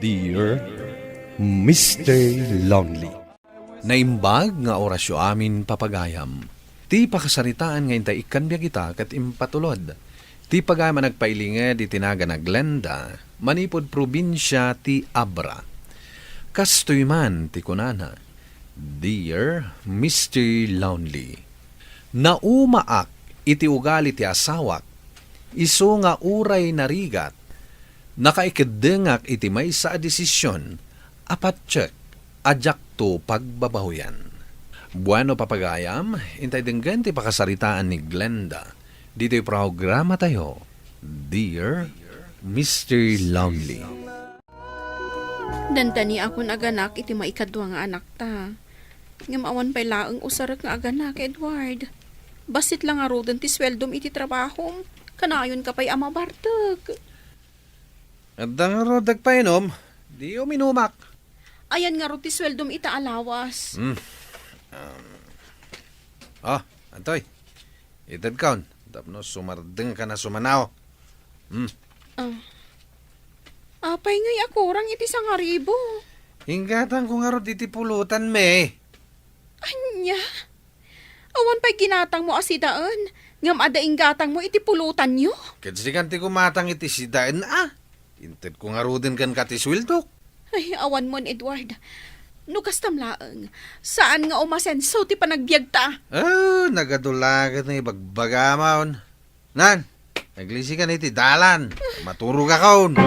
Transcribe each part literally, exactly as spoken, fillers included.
Dear Mister Lonely. Naimbag nga orasyo amin, papagayam. Ti pakasaritaan nga intay ikkan biag ita ket impatulod ti pagayam a nagpailinged iti nagan a Glenda manipud probinsia ti Abra. Kastoy man ti kunana, Dear Mister Lonely, naumaak iti ugali ti asawak, isu nga uray narigat, nakaikeddengak iti maysa a desisyon a patiek a diakto pagbabawian. Bueno, papagayam, intay denggen ti pakasaritaan ni Glenda ditoy programatayo, Dear Mister Lonely. Dandaniakon a ganak iti maikadua nga anakta. Ngem awan pay laeng usarek nga aganak, Edward. Bassit la ngaruden ti sueldom iti trabahom. Kanayonka pay a mabartek. Adda ngarud agpainom? Di uminumak. Ayan ngarud ti sueldom ita a lawas. Hmm. Um. Oh, Antoy. Itedkon tapno sumardengkan a sumanao. Hmm. Ah. Apay ngay a kurang iti sangaribu? Inggatangko ngarud iti pulutanmi. Ania? Awan pay ginatangmo a sidaen, ngem adda inggatangmo iti pulutanyo? Ket sikan ti gumatang iti sidaen a. Intedko ngaruden kenka ti sueldok. Ay, awan mon, Edward. No kastam laeng, saan nga umasenso ti panagbiagta. Ah, nagadu la ket nga ibagbagam. Nan, aglisikan iti dalan. Maturogakon.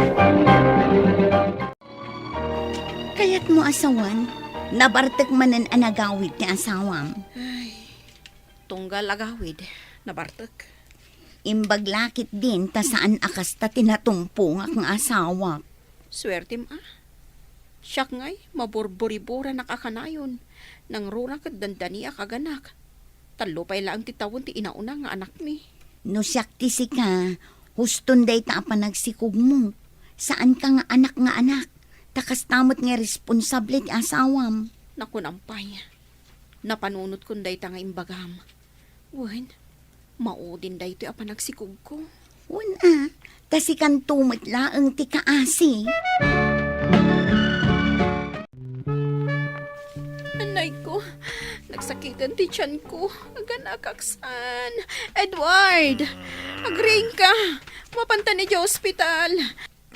Kayatmo a sawen, nabartek manen a nagawid ti asawam. Ay, tunggal agawid, nabartek. Imbag la ketdin ta saan a kasta ti natumpongak nga asawak. Suertem a. Siak ngay, maburburiburanak a kanayon. Nangruna ket dandaniak a ganak. Tallo pay laeng ti tawen ti inauna nga anakmi. No siak ti sika, huston dayta a panagsikogmo. Saanka nga anak nga anak. Ta kasta met nga responsable ti asawam. Nakunam pay. Napanunotkon dayta nga imbagam. Wen, maudin daytoy a panagsikogko. Wen a, ta sikanto met laeng ti kaasi. Anayko, nagsakiten ti tianko. Aganakak saan. Edward! Agriingka! Mapanta idiay ospital!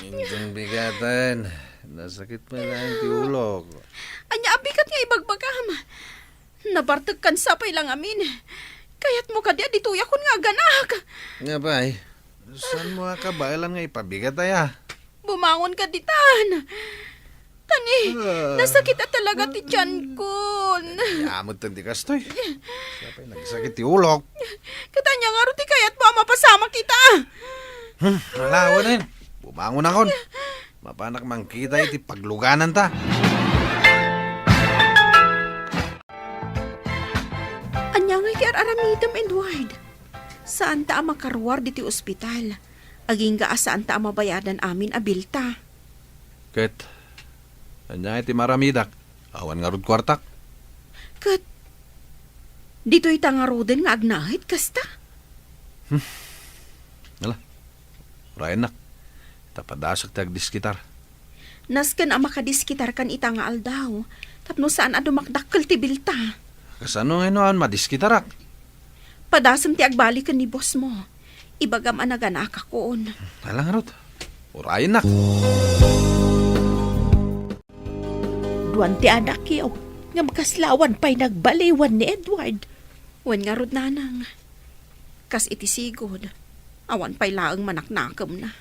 Inton bigaten, nasakit met laeng ti ulok. Ania a bigat nga ibagbagam? Nabartekkan sapay la ngamin. Kayatmo kadi a ditoyakon nga aganak? Nga pay, saanmo a kabaelan nga ipabigat aya? Bumangonka ditan. Tani, ah, nasakit a talaga ti tiankon. Ania met ti kastoy? Sapay nagsakit ti ulok. Ket ania ngarud ti kayatmo a mapasamak ita? Hmm, ala, awanen. Bumangonakon. Mapanak mangkita iti paglugananta. Ania ngay ti ar-aramidem, Edward? Saanta a makaruar ditoy ospital. Agingga a saanta a mabayadan amin a bilta. Ket, ania iti maaramidak? Awan ngarud kuartak. Ket, ditoyta ngaruden nga agnaed, kasta? Hmm. Ala, urayennak. Ta padasak ti agdiskitar. Nasken a makadiskitarkan ita nga aldaw, tapno saan a dumakdakkel ti bilta. Kasano ngay no awan madiskitarak? Padasem ti agbaliken ni boss mo. Ibagam a naganakakon. Ala ngarud. Urayennak. Duan ti anakyo, ngem kasla awan pay nagbaliwan ni Edward. Wen ngarud, nanang. Kas iti sigud, awan pay laeng manaknakemna.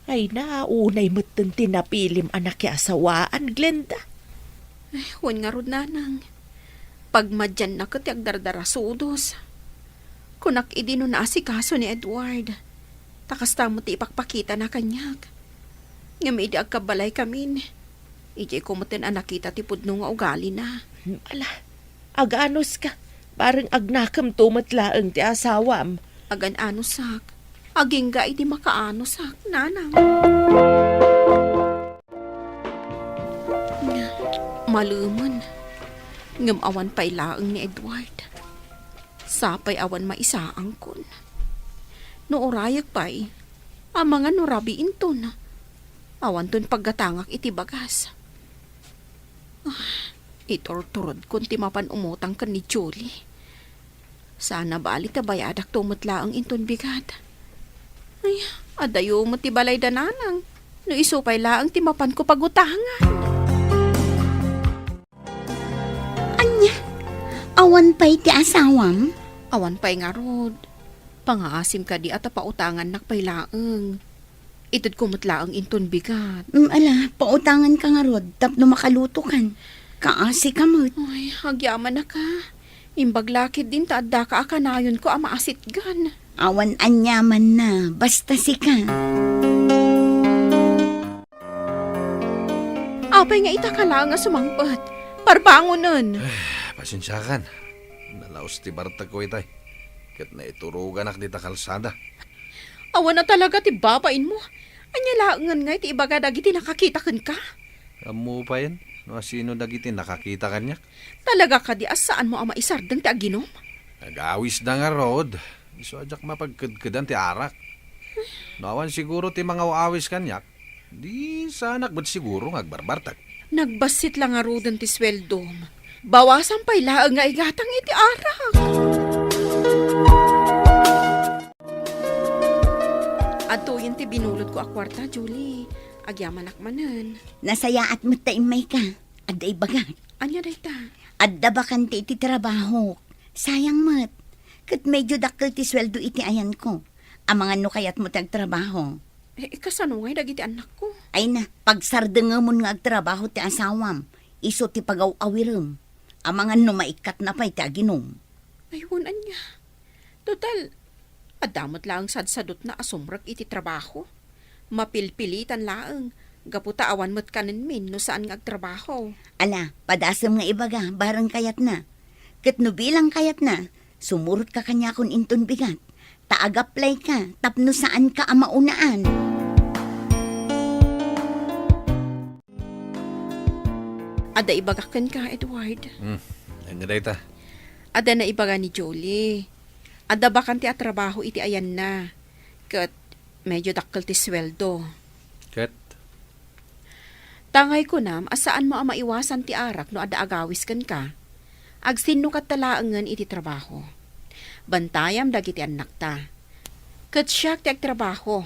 Ay na, unay metten ti napilim a nakiasawaan, Glenda. Ay, wen ngarud, nanang. Pagmadianna ket ti agdardarasudos. Kunak idi no naasikaso ni Edward. Ta kasta met ti ipakpakitana kaniak. Ngem idi agkabbalaykamin, idiayko metten a nakita ti pudno nga ugalina. Ala, aganuska. Bareng agnakemto met laeng ti asawam. Agan-anusak. Agingga idi makaanusak, nanang. Malemen. Ngem awan pay laeng ni Edward. Sapay awan maisaangkon. No urayek pay, amangan no rabiinton. Awanton paggatangak iti bagas. Ah, iturturodkon ti mapan umutang ken ni Julie. Saan a bali ta bayadakto met laeng inton bigat. Ay, adayo met ti balay da nanang. No isu pay laeng ti mapanko pagutangan. Ania? Awan pay ti asawam? Awan pay ngarud. Pangaasim kadi a ta pautangannak pay laeng. Itedko met laeng inton bigat. Mm, ala, pautanganka ngarud tapno makalutokan. Kaasika met. Ay, agyamanak a. Imbag la ketdin ta addaka a kanayonko a maasitgan. Awan aniamanna, basta sika. Apay nga ita ka laeng a sumangpet? Parbangonen! Ay, pasensiakan. Nalaos ti bartekko itay. Ket naituroganak dita kalsada. Awan a talaga ti babainmo. Ania laengen ngay ti ibaga dagiti nakakita kenka? Ammo payen no asino dagiti nakakita kaniak. Talaga kadi a saanmo a maisardeng ti aginum? Nagawisda ngarud. Isu a diak mapagkedkedan ti arak. No awan siguro ti mangaw-awis kaniak, di saanak met siguro nga agbarbartek. Nagbassit la ngaruden ti sueldom. Bawasan pay laeng nga igatang iti arak. Adtoyen ti binulotko a kuarta, Julie. Agyamanak manen. Nasayaat met ta immayka. Adda ibagak. Ania dayta? Adda bakante iti trabahok. Sayang met. Ket medio dakkel ti sueldo iti ayanko. Amangan no kayatmo ti agtrabaho. Eh, kasano ngay dagiti annakko? Ay na, pagsardengemon nga agtrabaho ti asawam. Isu ti pagaw-awirem. Amangan no maikkatna pay ti aginum. Ay, wen ania. Total, adda met laeng sadsadutna a sumrek iti trabaho. Mapilpilitan laeng, gapu ta awan met kanenmin no saan nga agtrabaho. Ala, padasem nga ibaga, bareng kayatna. Ket no bilang kayatna, sumurotka kaniakon inton bigat, ta agaplayka tapno saanka a maunaan. Adda ibagak kenka, Edward. Hmm, ania dayta? Adda naibaga ni Julie. Adda bakante a trabaho iti ayanna. Ket medio dakkel ti sueldo. Ket? Ta ngay kunam a saanmo a maiwasan ti arak no adda agawis kenka. Agsinnukatta laengen iti trabaho. Bantayam dagiti annakta. Ket siak ti agtrabaho.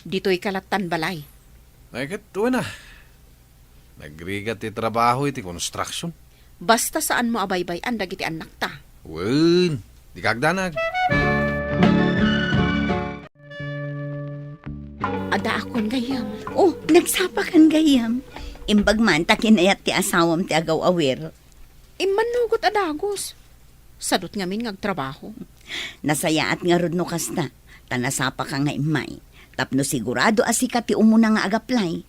Ditoyka lattan balay. Ay, ket wen a. Nagrigat ti trabaho iti construction. Basta saanmo a baybay-an dagiti annakta. Wen, dika agdanag. Adda akon gayyem. Oh, nagsapakan gayyem. Imbag man ta kinayat ti asawam ti agaw-awir. Immannugot a dagus. Sadut ngamin nga agtrabaho. Nasayaat ngarud no kasta, ta nasapaka nga immay. Tapno sigurado a sika ti umuna nga agaplay.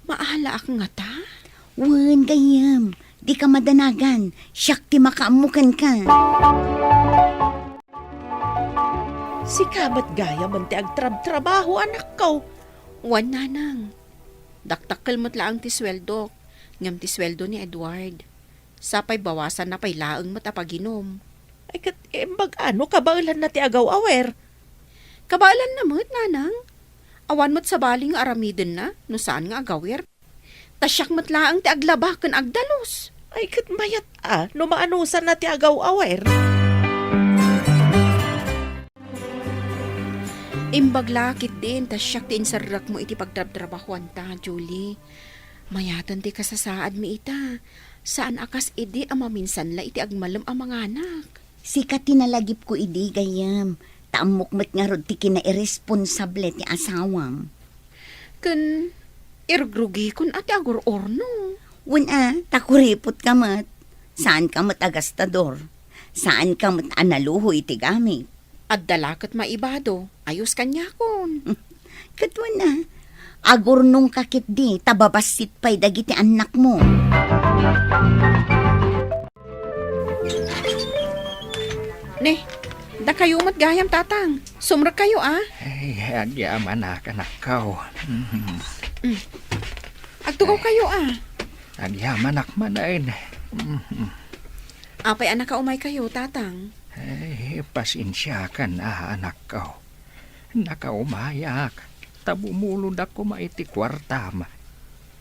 Maalaak ngata? Wen, gayyem. Dika madanagan. Siak ti makaammo kenka. Sika met gayamen ti agtrabtrabaho, anakko. Wen, nanang. Dakdakkel met laeng ti sueldok, ngem ti sueldo ni Edward. Sapay bawasanna pay laeng met a paginum. Ay, ket imbag a no kabaelanna ti agaw-awer? Kabaelanna met, nanang. Awan met sabali nga aramidenna no saan nga agawir. Ta siak met laeng ti aglaba ken agdalus. Ay, ket mayat a no maanusanna ti agaw-awer. Imbag la ketdin ta siak ti inserrekmo iti pagtrabtrabahoanta, Julie. Mayaten ti kasasaadmi ita. Saan a kas idi a maminsan la iti agmalem a manganak. Sika ti nalagipko idi, gayyem. Ta ammok met ngarud ti kinairesponsable ti asawam. Ken irugrugikon a ti agur-urno. Wen a, ta kuripotka met. Saanka met a gastador. Saanka met a naluho iti gamit. Adda la ket maibado, ayos kaniakon. Ket wen a, agurnongka ketdi ta babassit pay dagiti annakmo. Ne, dakayo met gayam, tatang. Sumrekkayo, a? Ay, agyamanak, anakko. Mhm. Mm. Agtugawkayo, a? Agyamanak manen. Mhm. Apay a nakaumaykayo, tatang? Ay, pasensiakan a, anakko. Nakaumayak. ta bumulodak koma iti kuartam.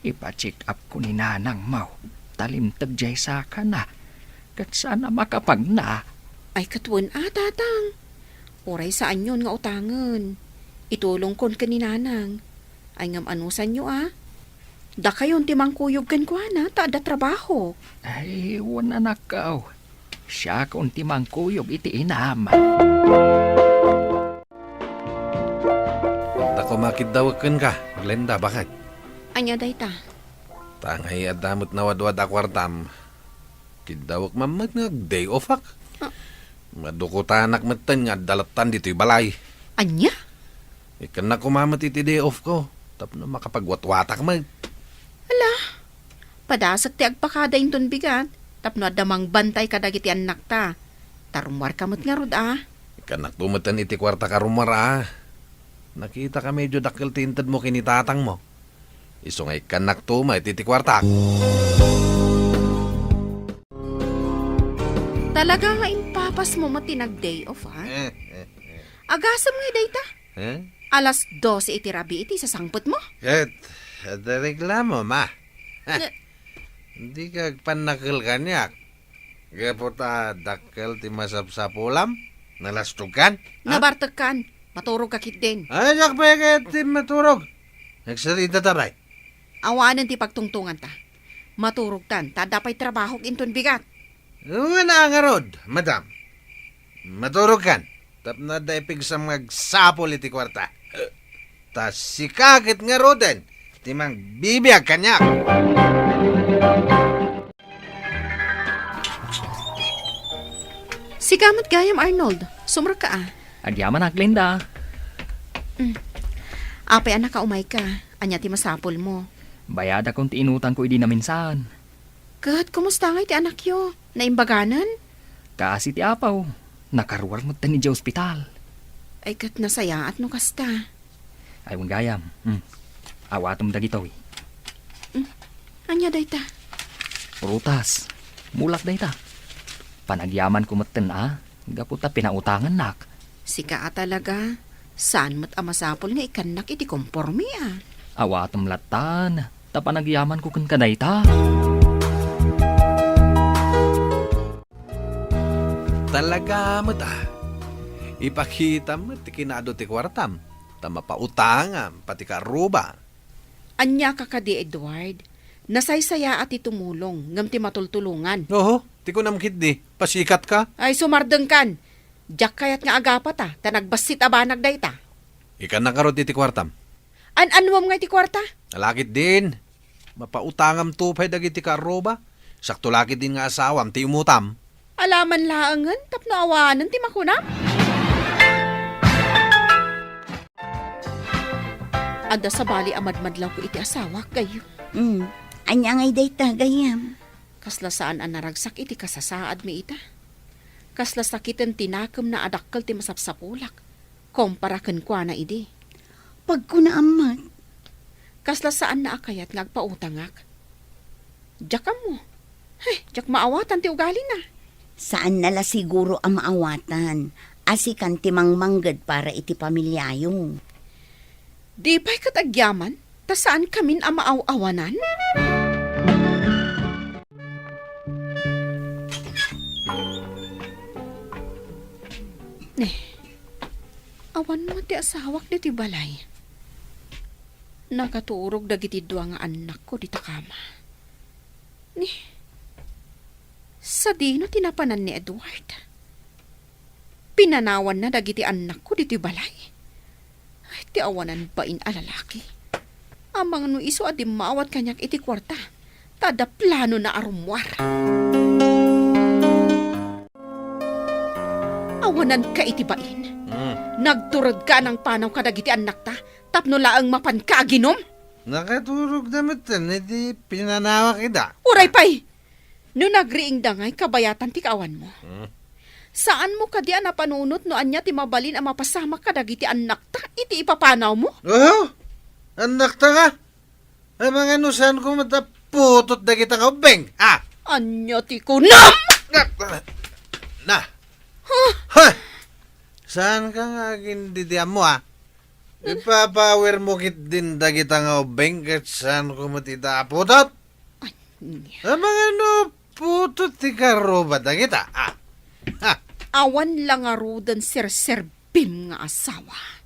Ipa-check up ko ni nanangmo, ta limteg jay sakana, ket saan a makapagna. Ay, ket wen a, tatang. Uray saanyon nga utangen. Itulongkon ken ni nanang. Ay, ngem anusanyo a? Dakayon ti mangkuyog kenkuana ta adda trabaho. Ay, wen, anakko. Siakon ti mangkuyog iti inam. Adda koma kiddawek kenka, Glenda, baket. Ania dayta? Ta ngay adda met nawadwad a kuartam. Kiddawek man met nga ag-day off-ak. Ah. Madukutanak metten nga adda lattan ditoy balay. Ania? Ikkannak koma met iti day off ko, tapno makapagwatwatak met. Ala, padasek ti agpakada inton bigat, tapno adda mangbantay kadagiti annakta. Ta rummuarka met ngarud a. Ikkannakto metten iti kuartak a rummuar a. Nakitak a medio dakkel ti intedmo ken ni tatangmo. Isu nga ikkannakto met iti kuartak. Talaga nga impapasmo met ti nag-day off, ha? Eh, eh, eh. Agasem nga dayta? Eh? Alas dose iti rabii iti sasangpetmo? Ket, adda reklamo, ma. Ne- Dika agpannakel kaniak. Gapu ta dakkel ti masapsapulam? Nalastogkan? Ha? Nabartekkan. Maturogka ketdin. Ay, diak pay ket ti maturog. Nagsarita ta pay. Awanen ti pagtungtonganta. Maturogtan, ta adda pay trabahok inton bigat. Wen a ngarud, madam. Maturogkan, tapno adda ipigsam nga agsapul iti kuarta. Ta sika ket ngaruden ti mangbibiag kaniak. Sika met gayam, Arnold. Sumrekka a. Agyamanak, Glenda. Mm. Apay a nakaumayka? Ania ti masapulmo? Bayadakon ti inutangko idi naminsan. Ket kumusta ngay ti anakyo? Naimbaganen? Kaasi ti apaw. Nakaruar metten idiay ospital. Ay, ket nasayaat no kasta. Ay, wen gayam. Hmm. Awatem dagitoy. Hmm. Ania dayta? Prutas. Mulak dayta. Panagyamanko metten a, gapu ta pinautangannak. Sika a talaga. Saan met a masapul nga ikkannak iti komporme a. Awatem lattan, ta panagyamanko kenka dayta. Talaga met a. Ipakita met ti kinaadu ti kuartam, ta mapautangam pati kaarruba. Ania ka kadi, Edward? Nasaysayaat ti tumulong, ngem ti matultulongan. Oho, ti kunam ketdi, pasikatka. Ay, sumardengkan. Diak kayat nga agapata, ta nagbassit a banag dayta. Ikkannak ngarud iti kuartam. An-annuam nga iti kuarta? Ala ketdin. Mapautangamto pay dagiti kaarruba. Sakto la ketdin nga asawam ti imutam. Alaman laengen tapno awanen ti makunam? Adda sabali a madmadlawko iti asawak, gayyem. Hmm. Ania ngay dayta, gayyem? Kasla saan a naragsak iti kasasaadmi ita. Kasla sakiten ti nakemna a dakkel ti masapsapulak kompara kenkuana idi. Pagkunaam met. Kasla saanna a kayat nga agpautangak. Diak ammo. Ay, diak maawatan ti ugalina. Saanna la siguro a maawatan. Asikan ti mangmangged para iti pamiliayo. Di pay ket agyaman ta saankamin a maaw-awanan? Ne, awan met ti asawak ditoy balay. Nakaturog dagiti dua nga annakko dita kama. Ni, sadino ti napanan ni Edward? Pinanawanna dagiti annakko ditoy balay. Ay, ti awanan bain a lalaki. Amangan no isu a dimmaawat kaniak iti kuarta, ta adda planona a rummuar. Awananka iti bain. Hmm. Nagturedka a nangpanaw kadagiti annakta, tapno laeng mapanka aginum? Nakaturogda metten iti pinanawak ida. Uray pay! No nagriingda ngay kabayatan ti kaawanmo. Hmm. Saanmo kadi a napanunot no ania ti mabalin a mapasamak kadagiti annakta iti ipapanawmo? Oh? Annakta nga? Amangan no saanko met a putot dagita nga ubbing, ha? Ania ti kunam? Na. Huh? Ha? Saanka nga agindidiammo, ha? Ipapaawirmo ketdin dagita nga ubbing ket saanko met ida a putot? Ania? Amangan no putot ti karuba dagita, a? Ha? Awan la ngaruden serserbim nga asawa.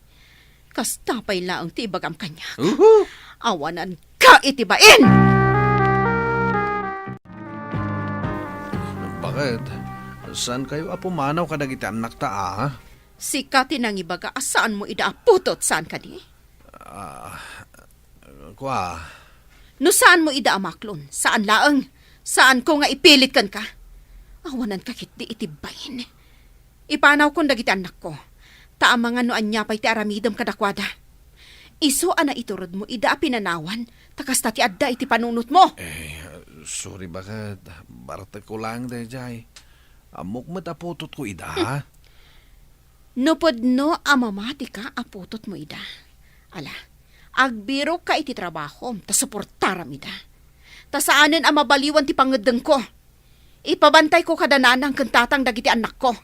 Kasta pay laeng ti ibagam kaniak. Uhu! Awananka iti bain! Bakit? Saankayo a pumanaw kadagiti annakta, a? Sika ti nangibaga a saanmo ida a putot, saan kadi? Ah, kua. No saanmo ida a maklon, saan laeng. Saanko nga ipilit kenka. Awananka ketdi iti bain. Ipanawkon dagiti annakko. Ta amangan no ania pay ti aramidem kadakuada. Isu a naiturodmo ida a pinanawan, ta kasta ti adda iti panunotmo. Eh, sorry, bakit? Bartekko laeng daydiay. Ammok met a putotko ida, ha? No pudno a mamatika a putotmo ida. Ala, agbirokka iti trabahom, ta suportaram ida. Ta saanen a mabaliwan ti pangeddengko. Ipabantayko kada nanang ken tatang dagiti annakko.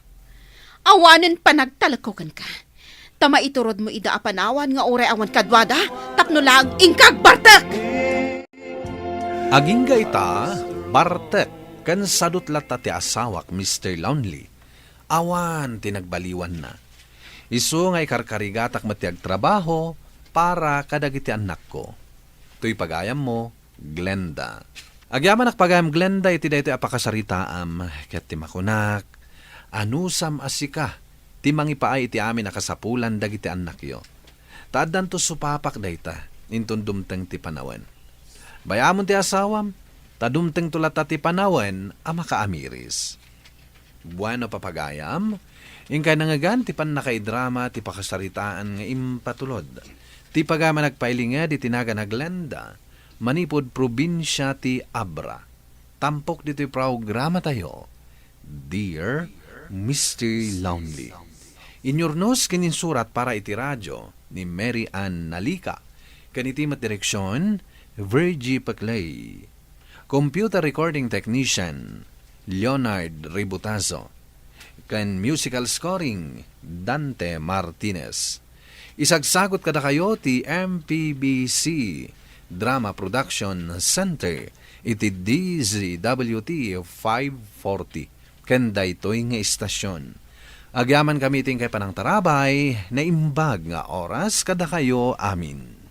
Awanen panagtalekko kenka. Ta maiturodmo ida a panawan nga uray awan kaduada, tapno laeng inka agbartek! Agingga ita, bartek ken sadut latta ti asawak, Mister Lonely. Awan ti nagbaliwanna. Isu nga ikarkarigatak met ti agtrabaho para kadagiti annakko. Toy pagayammo, Glenda. Agyamanak pagayam, Glenda, iti daytoy a pakasaritaam, ket ti makunak, anusam a sika ti mangipaay iti amin a kasapulan dagiti annakyo. Ta addanto supapak dayta, inton dumteng ti panawen. Bay-amon ti asawam, ta dumtengto latta ti panawen a makaamiris. Bueno, papagayam, inkay nangngegan ti pannakaidrama ti pakasaritaan nga impatulod ti pagayam a nagpailinged iti nagan a Glenda manipud probinsia ti Abra. Tampok ditoy programatayo, Dear Mister Lonely. Inyurnos ken insurat para iti radio ni Mary Ann Nalica, ken iti met direksion, Virgie Peclay. Computer recording technician, Leonard Ributazo. Ken musical scoring, Dante Martinez. Isagsagut kadakayo ti M P B C Drama Production Center iti D Z W T five forty ken daytoy nga istasyon. Agyamankami iti inkay panangtarabay, naimbag nga oras kadakayo amin.